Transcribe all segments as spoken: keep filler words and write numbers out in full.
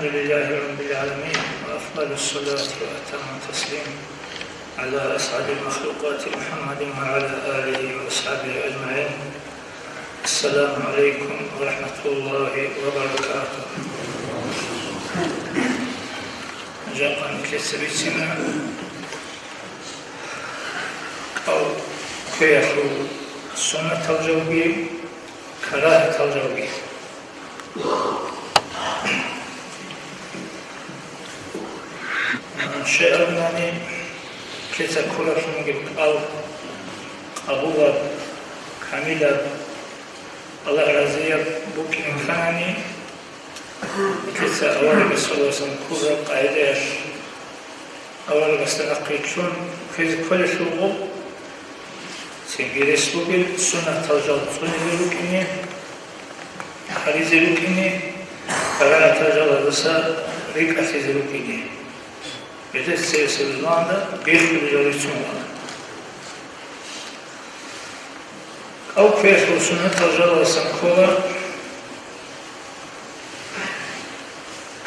الحمد لله رب العالمين، وأفضل الصلاة وأتم التسليم على أسعد المخلوقات محمد وعلى آله وأصحابه أجمعين. السلام عليكم ورحمة الله وبركاته. Жакъа нилъеца бицина кӀал кквеялъул суннатал жалги, карагьатал жалги. Щай абунани, нилъеца кколалъун бугеб кӀал къабулаб, камилаб, Аллагь разияб букӀин кканани, нилъеца аварагасул васан ккураб къагӀидаялъ, аварагасда нахъе лъун ккезе кколелъул гъоб, цинги рес бугел суннатал жал цӀунизе рукӀине, гьаризе рукӀине, карагьатал жалаздаса рикӀкӀалъизе рукӀине. Гьелъ цересел рузманалда биххулел рицун вана. КӀал кквеялъул суннатал жалалдасан ккола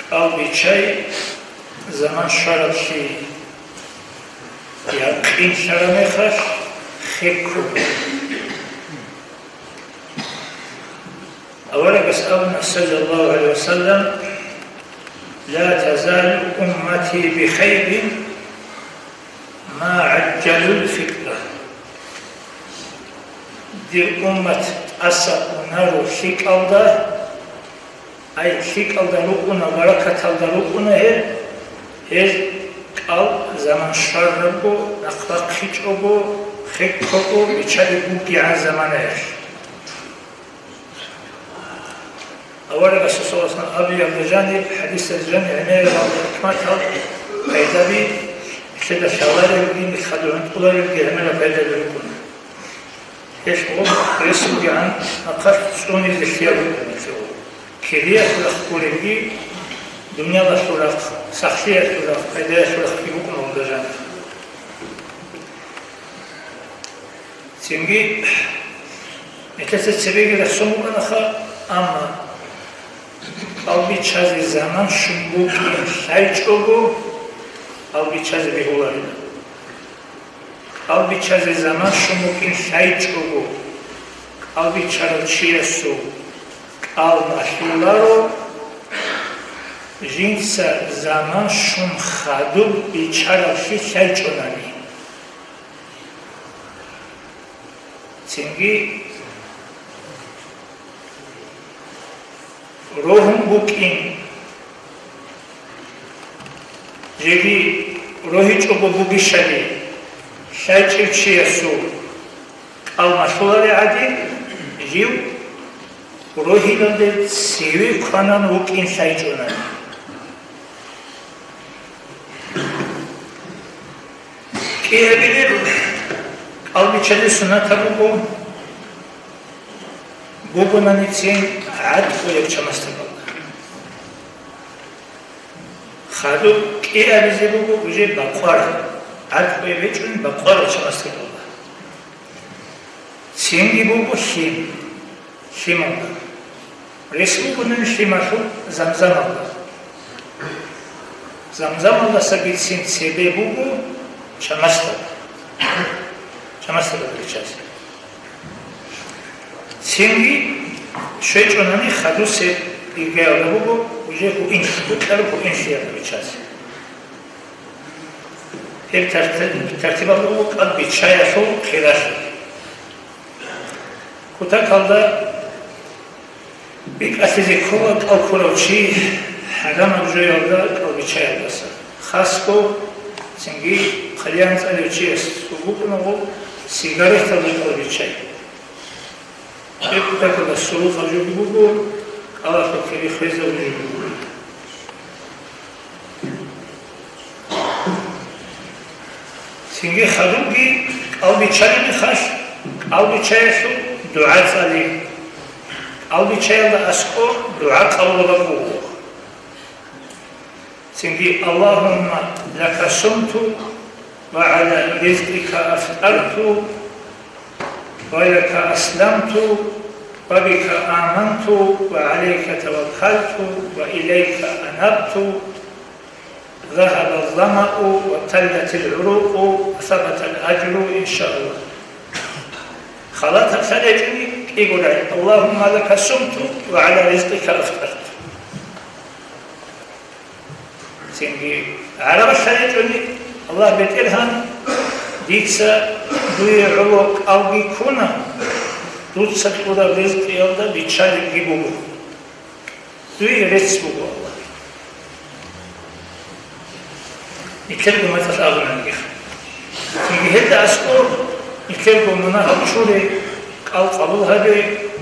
кӀал биччай заман щвараблъи, якъинлъараб мехалъ хеккун. Аварагас абуна, саллаллагьу гӀалайгьи ва саллам: «Ла тазалу уммати бихайрин ма гӀажжалул фитра». Дир уммат тӀаса унаро лъикӀалда, ай, лъикӀалда рукӀуна, баракаталда рукӀуна гьеб, гьез кӀал заман щварабго, нахъ бахъичӀого, хеккого, биччалеб бугегӀан заманаялъ. Аварагас саллаллагьу гӀалайгьи ва саллам абиялда жаниб, хӀадисалда жаниб гӀемерал хӀикматал пайдаби, нилъеда лъаларелги, нилъ хадур гӀунтӀуларелги гӀемерал пайдаби рукӀуна. Гьелъ гъоб рес бугегӀан нахъалъ цӀунизе лъиялъ рукӀуна нилъ гъоб. Кириялъул рахъ гуребги, дуниялалъул рахъ, сахлъиялъул рахъ, пайдаялъул рахъги букӀуна гъолда жаниб. Цинги нилъеца цебеги рехсон букӀанаха, амма кӀал биччазе заман щун букӀин лъайчӀого, кӀал биччазе бегьуларила. КӀал биччазе заман щун букӀин лъайчӀого, кӀал биччарав чиясул кӀал малъуларо, жинца заман щун хадуб биччаравлъи лъайчӀонани. Цинги рогьун букӀин, жеги рогьичӀого бугищали, лъайчӀев чиясул кӀал малъулари гӀадин, жив рогьиналде цеве кванан вукӀин лъайчӀунани. КӀиабилеб кӀал биччалеб суннатаб буго, бугонаницин гӀатӀуяб чамасдабалда. Хадуб кӀиабизе буго уже бакъвараб, гӀатӀуяб гьечӀони бакъвараб чамасдабалда. Цинги буго лъим, лъималда. Рес бугони лъималъул замзамалда. Замзамалдаса бицин цебе буго чамасдаб. Чамасдаб биччазе. Цинги щвечӀонани хадусеб иргаялда буго, уже гьуинлъи, бутӀараб гьуинлъиялда биччазе. Гьеб тарти-, тартибалда буго кӀал биччаялъул хиралъи. Кутакалда бикӀалъизе ккола кӀал ккурав чи хӀарамаб жоялда кӀал биччаялдаса. Хасго цинги хъалиян цӀалев чияс букӀунаго сигареталда кӀал биччай. Гьеб кутакалда сурукъаб жоги буго, кӀалалъул кири хвезабулеб жоги буго. Цинги хадубги кӀал биччалеб мехалъ, кӀал биччаялъул дугӀа цӀали. КӀал биччаялда аскӀор дугӀа къабулаб буго. Цинги: «Аллагьумма лака сумту ва гӀала ризкъика афтарту ва лака асламту وبك آمنت وعليك توكلت وإليك أنبت، ذهب الظمأ وابتلت العروق وثبت الأجر إن شاء الله. Халатаб лъалечӀони кӀиго рагӀи: اللهم لك صمت وعلى رزقك أفطرت. Цинги гӀарабалъ гьаричӀони: «Аллагь БетӀергьан, дица дуе гӀоло кӀалги ккуна, дуца кьураб ризкъиялда биччалебги буго. Дуе рецц буго, Аллагь». Нилъерго мацӀалъ абунаниги. Цинги гьелда аскӀор нилъерго мунагьал чуре, кӀал къабул гьабе,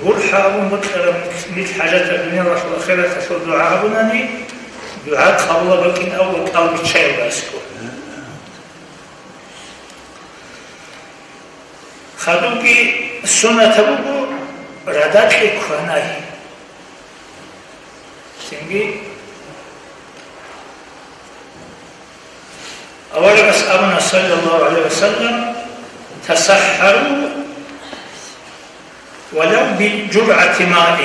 гурхӀа абун бокьараб нилъ хӀажатаб дуниялалъул ахираталъул дугӀа гьабунани, дугӀа къабулаб бакӀин абула кӀал биччаялда аскӀор. Хадубги суннатаб буго радакье кванай. Цинги аварагас абуна, саллаллагьу гӀалайгьи ва саллам: «تسحروا ولو بجرعة ماء».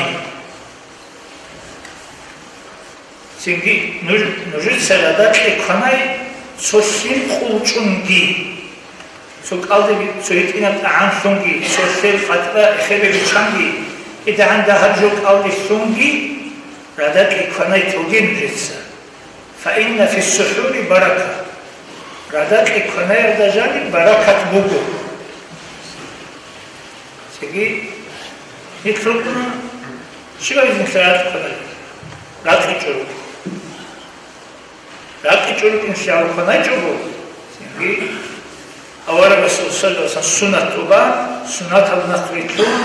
Цинги нуж-, нужеца радакье кванай цо лъим къулчӀунги, цо кӀалдиб-, цо гьитӀинаб тӀагӀамлъунги, цо лъел къатӀра эхебеги чанги, кӀидагӀан дагьаб жо кӀалдилъунги радакье кванай тоге нужеца. «فإن في السحور بركة». Радакье кванаялда жаниб баракат буго. Цинги нилъ рукӀуна, щибаб нилъ ракье кванай? РакьичӀо рукӀун. РакьичӀо рукӀин лъагӀал кваначӀого, цинги аварагасул саллаллагьу гӀалайгьи ва саллам суннат тӀубан, суннатал нахърилълъун,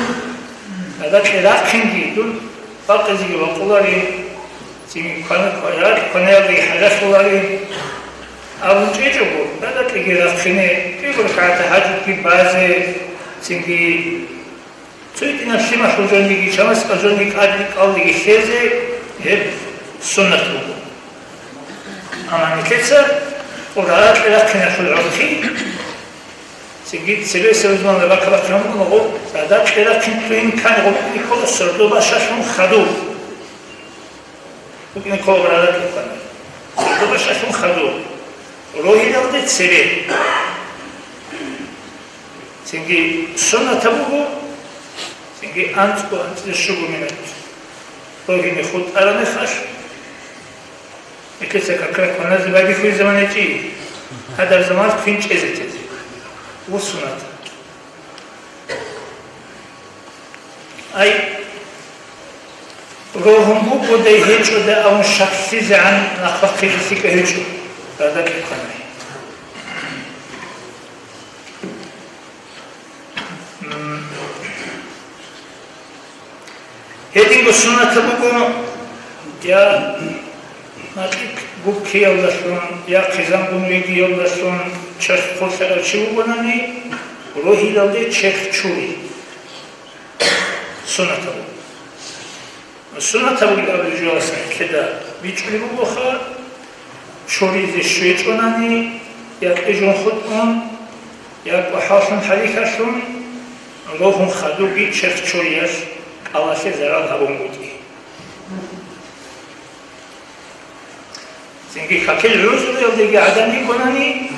радакье рахъинги, дун бакъизеги бакъуларин, цинги квана-, ква-, ракь кванаялдаги хӀажалъуларин абун чӀечӀого, радакьеги рахъине, кӀиго ракагӀат хӀажатги базе, цинги цо гьитӀинаб лъималъул жониги, чамасдал жониги кӀал-, кӀалдиги лъезе гьеб суннат буго. Амма нилъеца гъоб радакье рахъиналъул гӀурхъи, цинги цебесеб рузман ракаб рахъинаб буго, гъоб радакье рахъин лъугьин ккани гъоб ккола сордо бащалъун хадув. БукӀине ккола радакье кванай. Сордо бащалъун хадув. Рогьиналде цебе. Цинги суннатаб буго, цинги анцӀго, анцӀила щуго минут рогьине хутӀараб мехалъ, нилъеца как раз кваназе байбихьулеб заман гьечӀищ, гьадаб заманалъ квин чӀезе тезе. Ва суннат. Ай, рогьун бугодай гьечӀодай абун щаклъизегӀан нахъбахъизе лъикӀа гьечӀо, радакье кванай. М. Гьединго суннатаб буго, я макьилъ гуккиялдалъун, я хъизангун вегиялдалъун черх хъулъарав чи вугонани, рогьиналде черх чури. Суннатаб. Суннатаб абулеб жоялдасан нилъеда бичӀчӀулеб бугоха, чуризе щвечӀонани, я кьижун хутӀун, я кӀвахӀаллъун хӀалихьалъун, рогьун хадубги черх чуриялъ кӀалалъе зарал гьабунгутӀи. Цинги какил гӀузруялдеги гӀадан йикӀунани,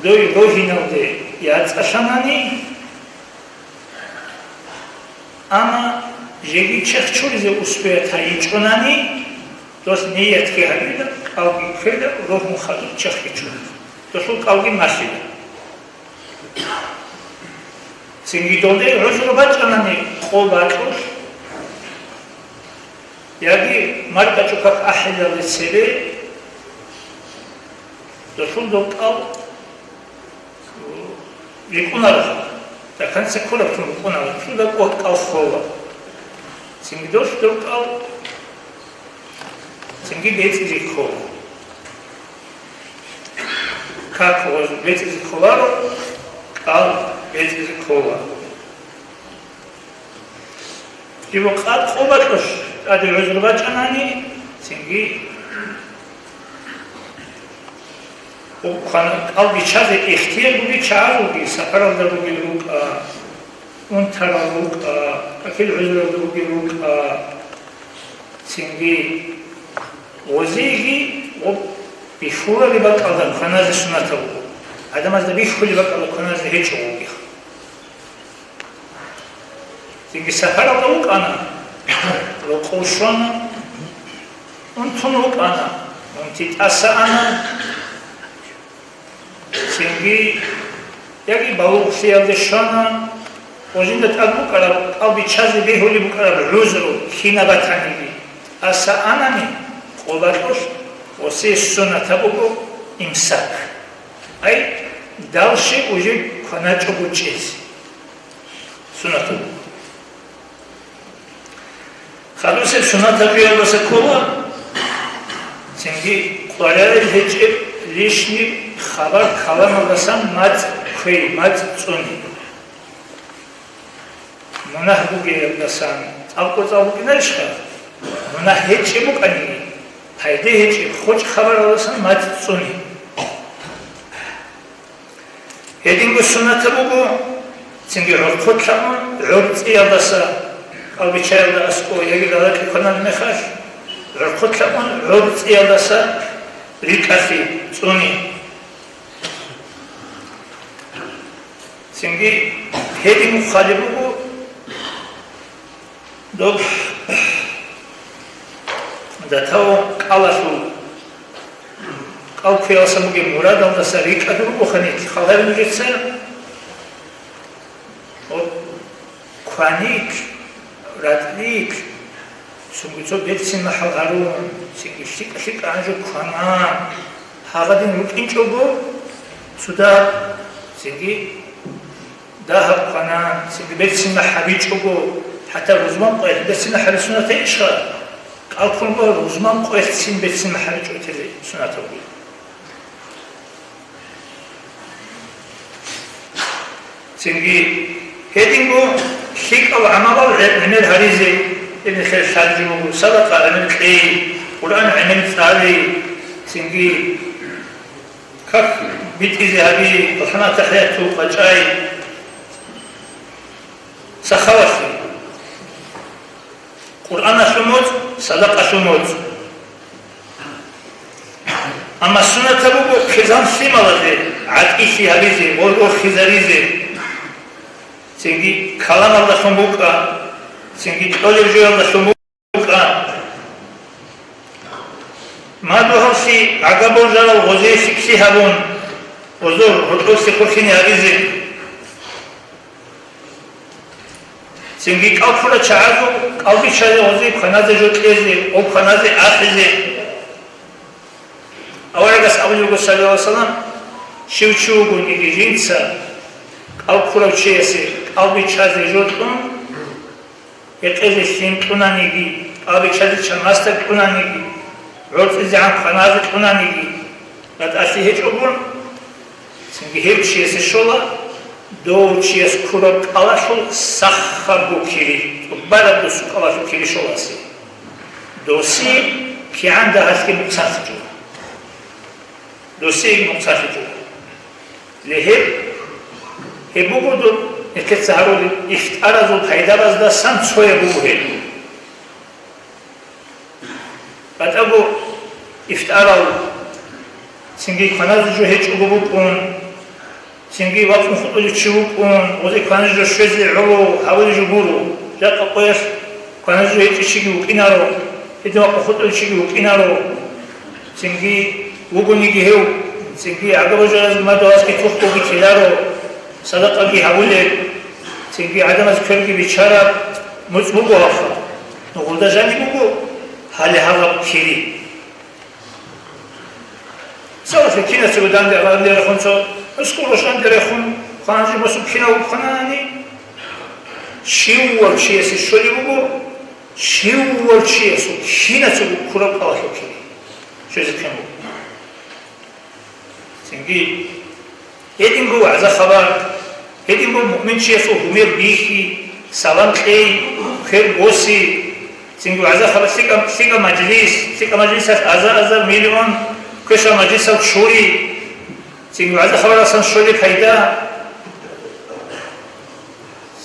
дой рогьиналде яцӀцӀалъанани, амма жеги черх чуризе успеят гьайичӀунани, дос ниятги гьабила, кӀалги ккела, рогьун хадуб черхги чурила. Досул кӀалги малъила. Цинги долде гӀузру бачӀанани къо бакьулъ, яги маркӀачӀукак ахӀилалде цебе, досул доб кӀал рикӀкӀунаро, даканца кколеб тун рукӀунаро, досул доб кӀал хола. Цинги дос доб кӀал цинги бецӀизе ккола. Как гъоз бецӀизе кколаро, кӀал бецӀизе ккола. Дибо къад къо бакьулъ тӀаде гӀузру бачӀанани, цинги кӀал биччазе ихтияр бугел чагӀазулги сапаралда ругел рукӀа. Унтарал рукӀа, какил гӀузралда бугел рукӀа, цинги гъозиги ва бихьулареб бакӀалда кваназе сунатаб буго. ГӀадамазда бихьулеб бакӀалда кваназе гьечӀо бугеха. Цинги сапаралда вукӀана, рокъов щвана, унтун вукӀана, унти тӀаса ана. Цинги яги балугълъиялде щвана, ва жинда тӀад букӀараб, кӀал биччазе бегьулеб букӀараб гӀузру кина батаниги, тӀаса анани, къо бакьулъ, гъосие сунатаб буго имсак. Ай, дальше уже кваначӀого чӀезе сунатаб буго. Хадусеб сунат гьабиялдаса ккола, цинги къваригӀел гьечӀеб лишний хабар-каламалдасан мацӀ кквей, мацӀ цӀуни. Мунагь бугеялдасан цӀалкъо-цӀал букӀинарищха? Мунагь гьечӀеб букӀаниги, пайда гьечӀеб хочӀ хабаралдасан мацӀ цӀуни. Гьединго сунатаб буго, цинги гӀорхъулъа ун гӀорцӀиялдаса, кӀалбиччаялда аскӀо яги ралакье кванараб мехалъ, гӀорхъулъа ун гӀорцӀиялдаса рикӀкӀалъе цӀуни. Цинги гьедин хъвалеб буго, доб датав кӀалалъул, кӀал кквеялдаса бугеб мурадалдаса рикӀкӀад ругоха нилъ, хал гьабе нужеца. О, кванилъ, ратӀлилъ, цунги цо берцин махӀал гьарун, цинги лъикӀа-лъикӀа гӀанжу кванан, гьагъадин рукӀинчӀого цо дагь, цинги дагьаб кванан, цинги берцин махӀ гьабичӀого, хӀатта рузман къоялъ берцин махӀ гьаби сунат гьечӀищха? КӀал ккунго рузман къоялъ цин берцин махӀ гьабичӀого тезе сунатаб буго. Цинги гьединго лъикӀал гӀамалал гӀе-, гӀемер гьаризе, гьеб нилъер лъабжи буго, садакъа гӀемер кьей, Къуръан гӀемер цӀали, цинги как битӀизе гьаби, алхӀамат-тахӀиятул къачӀай, сахавалъи, Къуръаналъул моцӀ, садакъалъул моцӀ. Амма сунатаб буго хъизан-лъималазе гӀатӀилъи гьабизе, гъоргъорхизаризе, цинги каламалдалъун букӀа, цинги кьолеб жоялдалъун букӀа. Мадугьаллъи гӀага боржарал гъозие лъикӀлъи гьабун, гъозор гьоркьосе хурхине гьабизе. Цинги кӀал ккурал чагӀазул кӀалбиччазе гъозие кваназе жо кьезе, гъов кваназе ахӀизе. Аварагас абулеб буго, саллаллагьу гӀалайгьи вассалам, щив чи вугониги жинца кӀал ккурав чиясе кӀалбиччазе жо кьун, гьекъезе лъим кьунаниги, кӀалбиччазе чан масда кьунаниги, гӀорцӀизегӀан кваназе кьунаниги, ратӀалъи гьечӀогун, цинги гьев чиясе щола дов чияс ккураб кӀалалъул сахабго кири, тӀубараб досул кӀалалъул кири щоласе. Досие кигӀан дагьалъги нукъсанлъичӀо. Досиеги нукъсанлъичӀо. Ле гьеб, гьеб буго доб нилъеца гьарулел ифтаразул пайдабаздасан цояб буго гьеб. БатӀаго ифтарал, цинги кваназе жо гьечӀого букӀун, цинги вакъун хутӀулев чи вукӀун, гъозе кваназе жо щвезе гӀоло гьавулев жо гуро. Жакъа къоялъ кваназе жо гьечӀев чиги вукӀинаро, гьедин вакъун хутӀулев чиги вукӀинаро. Цинги вугониги гьев, цинги гӀага божаразги мадугьалги тухуги теларо, садакъаги гьавулеб, цинги гӀадамаз кверги биччараб моцӀ буго гьабха. Нугъуда жаниб буго гьале гьабаб кири. Цо киназего данде гьабаб рехун, цо ускур рушан рехун, хъанжи босуб кинав хъанани, щивав чиясе щолеб буго, щивав чиясул киназего ккураб кӀалалъул кири. Щвезе ккун буго. Цинги гьединго вагӀза-хабар, гьединго муъминчиясул гьумер бихьи, салам кьей, квер боси, цинги вагӀза-хабар, лъикӀа, лъикӀа мажлис, лъикӀа мажлисалъ азар-азар миллион квешал мажлисал чури, цинги вагӀза-хабаралсан щолеб пайда.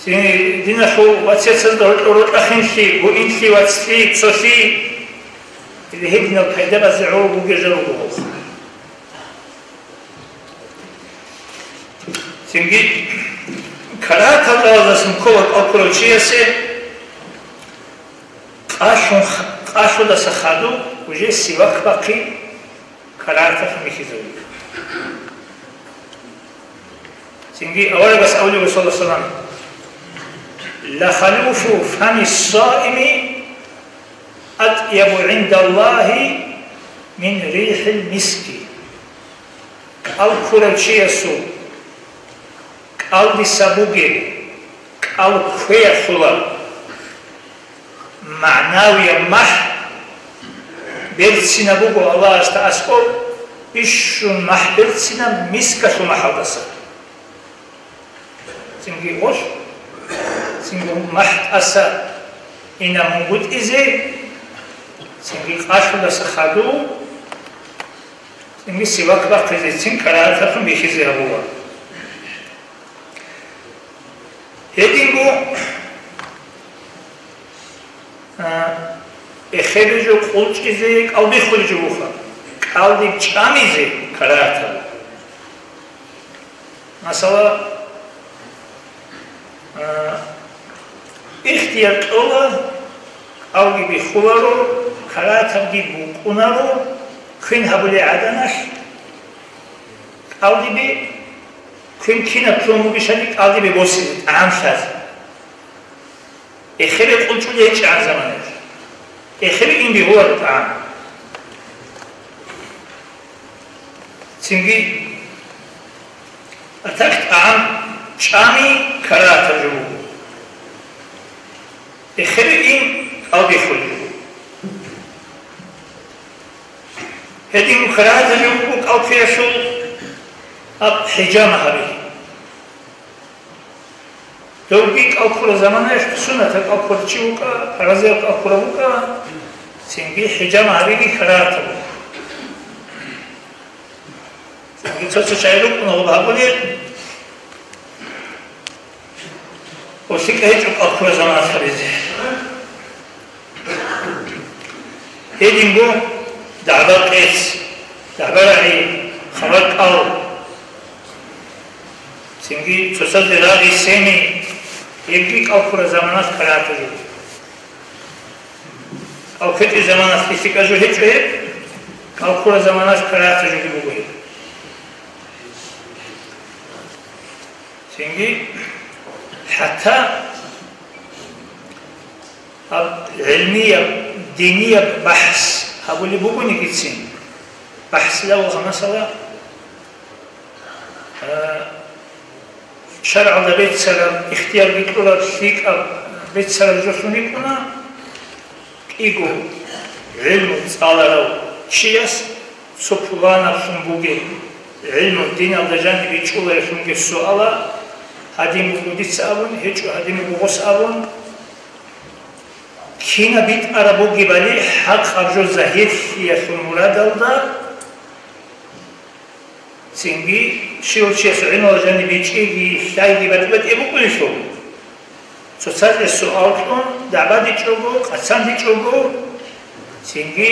Цин диналъул вацецазда гьоркьор рокьахинлъи, буинлъи, вацлъи, цолъи, или гьединал пайдабазе гӀоло бугел жал руго. Цинги карагьаталдалъун ккола кӀал ккурав чиясе къалъун, къалъудаса хадуб уже сивак бахъи карагьаталъун бихьизабуна. Цинги аварагас абулеб, саллаллагьу гӀалайгьи ва саллам: «Лахалуфу фами ссаими атӀябу гӀиндаллагьи мин рихӀил миски». КӀал ккурав чиясул кӀалдиса бугеб кӀал кквеялъула. МагӀнавияб махӀ берцинаб буго Аллагьасда аскӀоб, бищун махӀ берцинаб мискалъул махӀалдаса. Цинги гъолъ, цинги махӀ тӀаса инаб мугутӀизе, цинги къалъудаса хадуб, цинги сивак бахъизе, цин карагьаталъун бихьизе гьабула. Гьединго, а, эхеде жо къулчӀизе кӀал биххулеб жо буха, кӀалдиб чӀамизе карагьатал. Масала, а, ихтияр кьола, кӀалги биххуларо, карагьаталги букӀунаро, квен гьабулей гӀаданалъ кӀалдибе, квен кинаб лъун бугищали кӀалдибе босизе, тӀагӀам лъазе. Эхеде къулчӀулей гьечӀегӀан заманаялъ. Эхеде ин бегьуларо тӀагӀам. Цинги атахъ тӀагӀам чӀами карагьатаб жо буго. Эхеде ин кӀал биххулеб буго. Гьедин карагьатаб жо буго кӀал кквеялъул гьаб хӀижама гьаби. Довги кӀал ккураб заманаялъ суннатаб кӀал ккурав чи вукӀа, паразаял кӀал ккурав вукӀа, цинги хӀижама гьабиги карагьатаб буго. Цинги цо-цо чагӀи рукӀуна гьабулел, гьелъ лъикӀаб гьечӀо кӀал ккураб заманалъ гьабизе. Гьединго дагӀба-къец, дагӀба-рагӀи, хабар-кӀал, цинги цоцазде рагъи-семи, гьебги кӀал ккураб заманалъ карагьатаб жо. КӀал ккечӀеб заманалъ лъикӀаб жо гьечӀо гьеб, кӀал ккураб заманалъ карагьатаб жоги буго гьеб. Цинги хӀатта гьаб гӀилмияб, динияб бахӀс гьабулеб бугонигицин, бахӀсилавулха, масала, а, шаргӀалда беццараб, ихтиярги кьураб, лъикӀаб беццараб жолъун рикӀкӀуна, кӀиго гӀилму цӀаларав чияс цо пуланаблъун бугеб гӀилму диналда жаниб бичӀчӀуларелъунги суала, гьадин буго дица абун, гьечӀо гьадин буго гъос абун, кинаб битӀараб бугебали хӀакъаб жо загьирлъиялъул мурадалда, цинги щивав чиясул гӀилмуялда жаниб бичӀчӀиги, лъайги батӀи-батӀи букӀунелъул. Цоцазе суал кьун, дагӀбадичӀого, къацандичӀого, цинги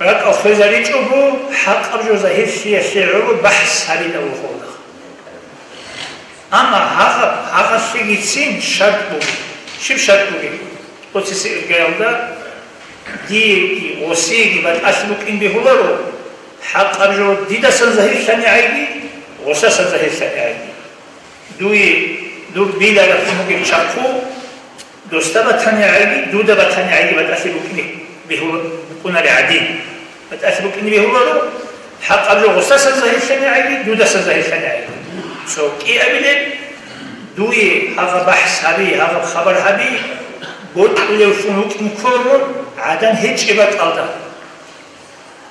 ракӀал хвезаричӀого, хӀакъаб жо загьирлъиялъе гӀоло бахӀс гьабила вухулда. Амма гьагъаб, гьагъалъегицин шарт буго. Щиб шарт бугеб? Оцеса иргаялда диеги гъосиеги батӀалъи букӀин бегьуларо, хӀакъаб жо дидасан загьирлъани гӀайги, гъосасан загьирлъани гӀайги. Дуе дур билараблъун бугеб чахъу, досда батани гӀайги, дуда батани гӀайги батӀалъи букӀине бегьула-, букӀунаре гӀадин. БатӀалъи букӀине бегьуларо, хӀакъаб жо гъосасан загьирлъани гӀайги, дудасан загьирлъани гӀайги. Цо кӀиабилеб, дуе гьагъаб бахӀс гьаби, гьагъаб хабар гьаби, бокьулевлъун вукӀин ккола мун гӀадан гьечӀеб бакӀалда,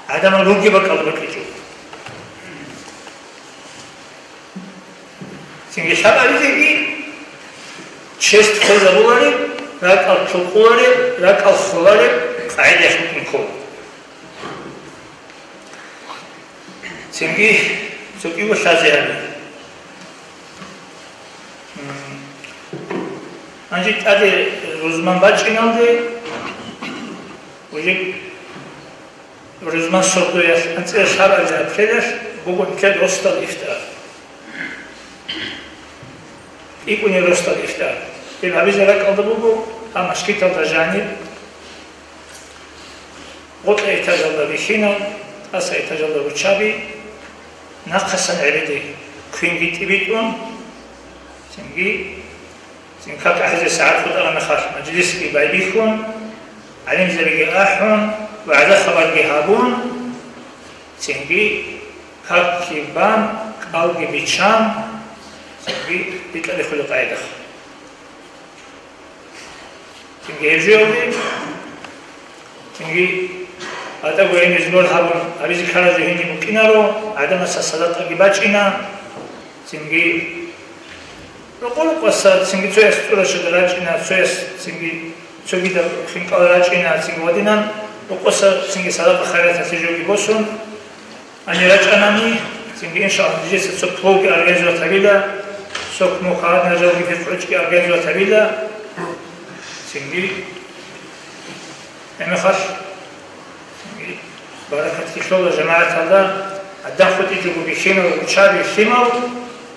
гӀадамал ругеб бакӀалда бокьичӀо. Цинги лъабаризеги чест хвезабулареб, ракӀал лъукъулареб, ракӀал холареб къагӀидаялъ букӀин ккола. Цинги цо кӀиго лъазе гьаби. М, Гьанже тӀаде рузман бачӀиналде, уже рузман сордоялъ анцӀила лъабабилеб апрелалъ буго нилъер росдал ифтар. ИкӀунеб росдал ифтар. Гьеб гьабизе ракӀалда буго гьаб мажгиталда жаниб, гъоркьа этажалда бихьинал, тӀаса этажалда руччаби, нахъасан гӀебеде, квинги тӀибитӀун, цинги, цин как ахӀизе сагӀат хутӀараб мехалъ мажлисги байбихьун, гӀалимзабиги ахӀун, вагӀза-хабарги гьабун, цинги какги бан, кӀалги биччан, цинги битӀарихъулеб къагӀидахъ. Цинги гьеб жоялде, цинги гьатӀаго гьениб сбор гьабун, гьабизе ккараб жо гьениб букӀинаро, гӀадамаца садакъаги бачӀина, цинги рокъо-рокъоса, цинги цояс тӀурашада рачӀина, цояс цинги цогидаб хинкӀал рачӀина, цинги гьадинан рокъоса цинги садакъа-хайраталъе жоги босун, Гьанир рачӀанани, цинги, иншаллагь, нижеца цо пловги организовать гьабила, сок-мок гьадинал жалги пикъгӀучӀги организовать гьабила, цинги, гьеб мехалъ, цинги, баракатги лъола жамагӀаталда, гӀадан хутӀичӀого бихьинал, руччаби лъимал,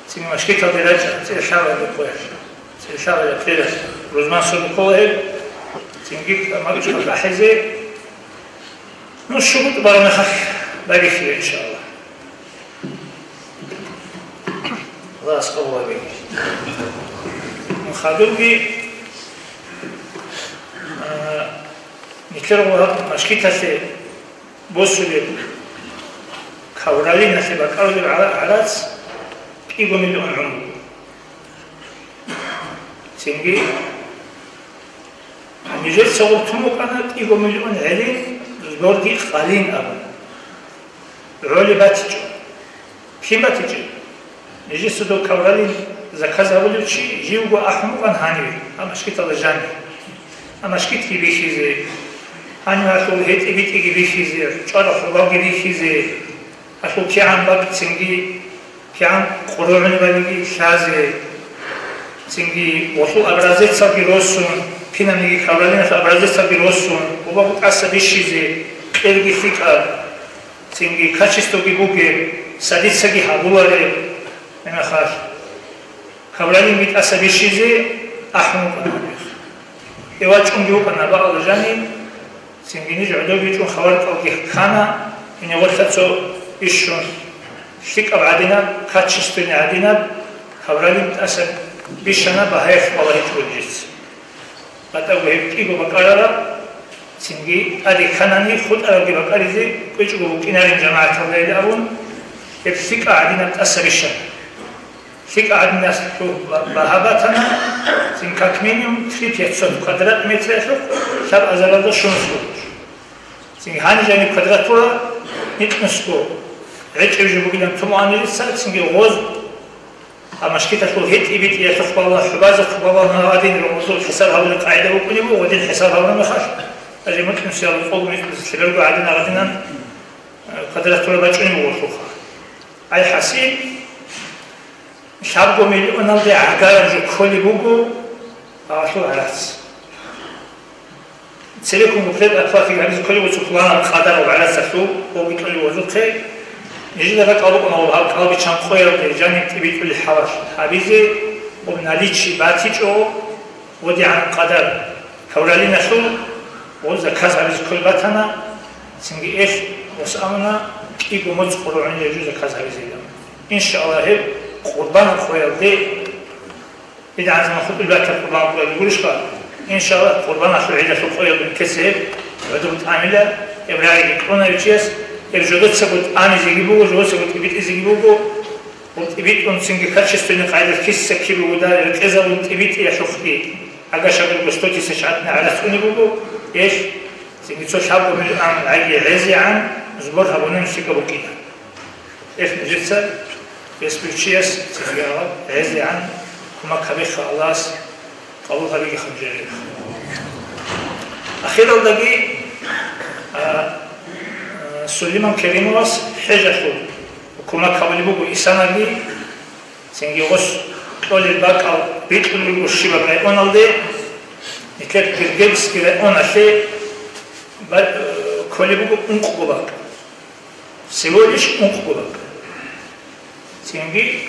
цинги, мажгиталде рачӀа, цӀилъабали къоялъ, цӀилъабали къоялъ, рузман сордо ккола гьеб, цинги, магӀишалъ ахӀизе, Ну, шугьутӀ бараб мехалъ байбихьила, иншаллагь. Аллагьас къабул гьабеги. Ну, хадубги, а, нилъер гьаб мажгиталъе босулеб, ковролиналъе бакӀарулеб гӀара-, гӀарац кӀиго миллион гӀумру. Цинги, нижеца гъуртун букӀана кӀиго миллион гӀелин, сборги къалин абун. ГӀоли батичӀо. Кин батичӀеб? Нижеца дов ковролин заказ гьабулев чи живго ахӀун букӀан гьаниве, гьаб мажгиталда жанив. Гьаб мажгитги бихьизе, гьанив гьалъул гьетӀи-битӀиги бихьизе, чӀвараб хӀубалги бихьизе, гьалъул кигӀан бакӀ цинги, кигӀан къуругӀунебалиги лъазе, цинги гъолъул образецалги росун, кинабниги ковролиналъул образецалги росун, хӀубаб тӀаса бищизе, кьерги лъикӀаб, цинги качествоги бугеб, садицаги гьабулареб, гьеб мехалъ ковролинги тӀаса бищизе ахӀун вукӀана гьаб мех. Гьев вачӀунги вукӀана гьаб бакӀалда жанив, цинги ниж гӀодобичӀун хабар кӀалги ккана, гьенив гъолъа цо бищун, лъикӀаб гӀадинаб, качественный гӀадинаб ковролин тӀаса бищана, багьаялъ балагьичӀого нижеца. ГьатӀаго гьеб кӀиго бакӀарараб, цинги тӀаде кканани хутӀарабги бакӀаризе кӀвечӀого букӀинарин жамагӀаталда гьел абун, гьеб лъикӀа гӀадинаб тӀаса бищана. ЛъикӀа гӀадиналъул ба-, багьа батана, цин как минимум три пятьсот квадратный метралъухъ лъабазаралда щунусго. Цин гьаниб жаниб квадратура гьитӀнусго гӀечӀеб жо бугилан тумугӀанилица, цинги гъоз А мажгиталъул гьетӀи-битӀиялъухъ балла, хӀубазухъ балла, гьадин гъозул хӀисаб гьабулеб къагӀида букӀунеб буго, гьадин хӀисаб гьабуна мехалъ, даже мутӀнусиялда къоло мутӀнуса лъеберго гӀадин гьадинан, э, квадратура бачӀунеб буго гъолъулха. Ай хӀасил, лъабго миллионалде гӀагараб жо кколеб буго гьалъул гӀарац. Целиком предоплата гьабизе кколеб буго цо планаб къадараб гӀарацалъул, гъоги кьолеб гъозухъе. Нижеда ракӀалда букӀуна гьаб кӀалбиччан къоялде жаниб тӀибитӀулеб хӀалалъ гьабизе, гъоб наличие батичӀо, гъодигӀан къадар ковролиналъул гъо заказ гьабизе кколеб батана, цинги эл ос амуна кӀиго моцӀ къуругӀунилеб жо заказ гьабизе. Иншаллагь, гьеб Къурбанаб къоялде ИдгӀанзаман хутӀулеб батаб къурбан къоялде гурищха? Иншаллагь, Къурбаналъул гӀидалъул къоялда нилъеца гьеб гӀодоб тӀамила, гьеб рагӀиги кьуна гьев чияс, гьеб жодоцаго тӀамизеги буго, жодоцаго тӀибитӀизеги буго, гъоб тӀибитӀун цинги качественный къайдалъ киса кибе буго, рекъезабун тӀибитӀиялъухъги, агашабилго сто тысяч гӀадин гӀарац уни буго, гьелъ цинги цо лъабго миллион гӀайги гӀезегӀан сбор гьабунин лъикӀаб букӀина. Гьелъ нижеца гьес бихьчияс цинги гьезегӀан кумак гьабеха, Аллагьас къабул гьабеги ханжеги. Ахиралдаги, а, а, Сулейман Керимовас хӀежалъул кумак гьабулеб буго исанаги, цинги гъос кьолел бакӀал БитӀун буго щибаб районалде, нилъер Пиргепский районалъе ба-, кколеб буго ункъго бакӀ. Всего лишь ункъго бакӀ. Цинги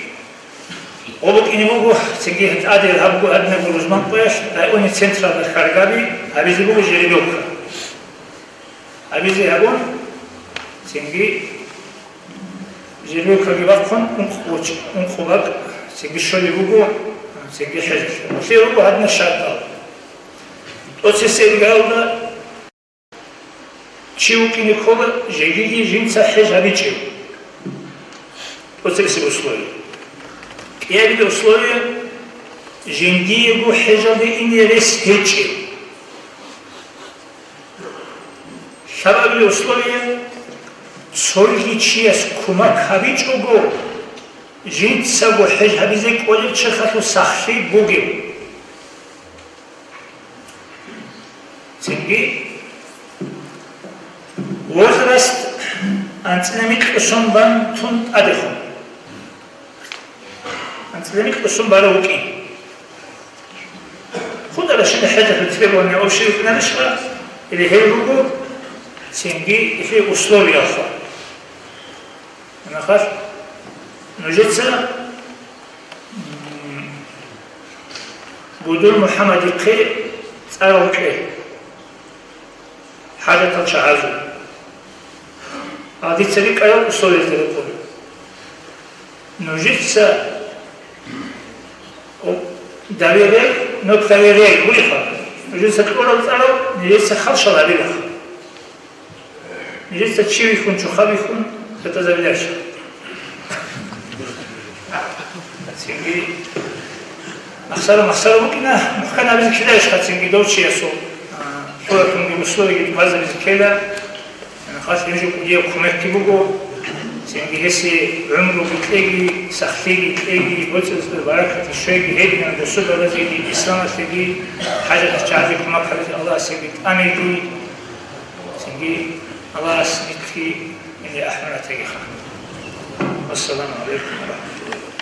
гъо букӀине буго, цинги тӀаде гьаб буго гьадинаб Рузманкъоялъ районный централда хьаргаби гьабизе буго жеребёвка. Гьабизе гьабун, цинги жеребёвкаги бахъун, ункъ-, ункъо бакӀ цинги щолеб буго, цинги хӀежалъе. Гьелъие руго гьадинаб шартӀал. ТӀоцебесеб иргаялда чи вукӀине ккола жегиги жинца хӀеж гьабичӀев. ТӀоцебесеб условие. КӀиабилеб условие, жиндиего хӀежалде ине рес гьечӀев. Лъабабилеб условие, цоги чияс кумек гьабичӀого, жинцаго хӀеж гьабизе кӀолев черхалъул сахлъи бугев. Цинги возраст анцӀила микьго сон бан тун тӀадехун. АнцӀила микьго сон барав вукӀин. ХутӀарабщинаб хӀежалъул требования общий вукӀинарищха? Или гьел руго цинги гьел условиялъул? Нахъа нужеца, м, Будур МухӀаммадихъе цӀар кье. ХӀажатал чагӀазул. А дица рикӀкӀарал условиялъе рекъон. Нужеца, о, доверяй, но проверяй, гуриха. Нужеца кьурал цӀарал, нижеца хал-шал гьабилаха. Нижеца чи вихьун, чухъа вихьун, это заведящий. Цинги махсара-махсара букӀина, мухӀкан абизе ккеларищха цинги дов чиясул, а, суратунги условиги базабизе ккела, хас гьеб жо кӀудияб кумекги буго, цинги гьесие гӀумруги кьеги, сахлъиги кьеги, боцӀи-боцӀи баракат щвеги, гьединан досул балазеги, исламалъеги, хӀажат чагӀазе кумек гьабизе Аллагьасеги тӀамеги, цинги Аллагьас нилъги гьениб ахӀун ратегиха. Вассаламу гӀалайкум ва рахӀматуллагьи ва баракатугьу.